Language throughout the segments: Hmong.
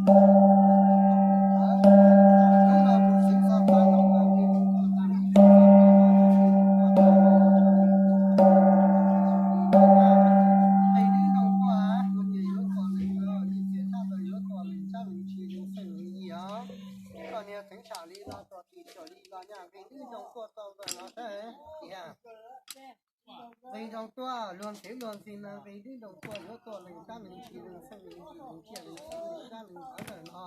Koj niag teev tsam li no tuaj tim cuam li los nyaj nqis dib nroo tuaj tau ntawm no saib tias nqis nroo tuaj luag ntxhi luag ntxhi mas nqis dib nroo tuaj yuav tuaj lees sab lees ntsis lees xeej lees ntsis lees ciaj lees xeej lees sab lees ntawm no.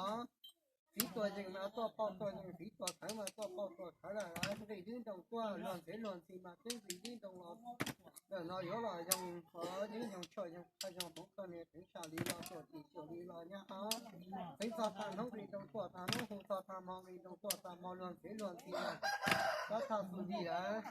Txiv tuaj yeej mas tuaj pauj tuaj yeej, txiv tuaj khawv mas tuaj pauj tuaj khawv lawm. Nqis dib nroo tuaj luag ntxhi luag ntxhi mas twb nqis dib nroo los ntawm no yuav los yoo qhov dib yoo tshuaj yoo qhov yoo hmoov koj niag teev tsam li no tuaj tim cuam li los nyaj os. Teev txog tag hnub nqis nroo tuaj tag hnub, hu txog tag hmo nqis nroo tuaj tag hmo, luag ntxhi luag ntxhi mas koj thaj xu li lawm.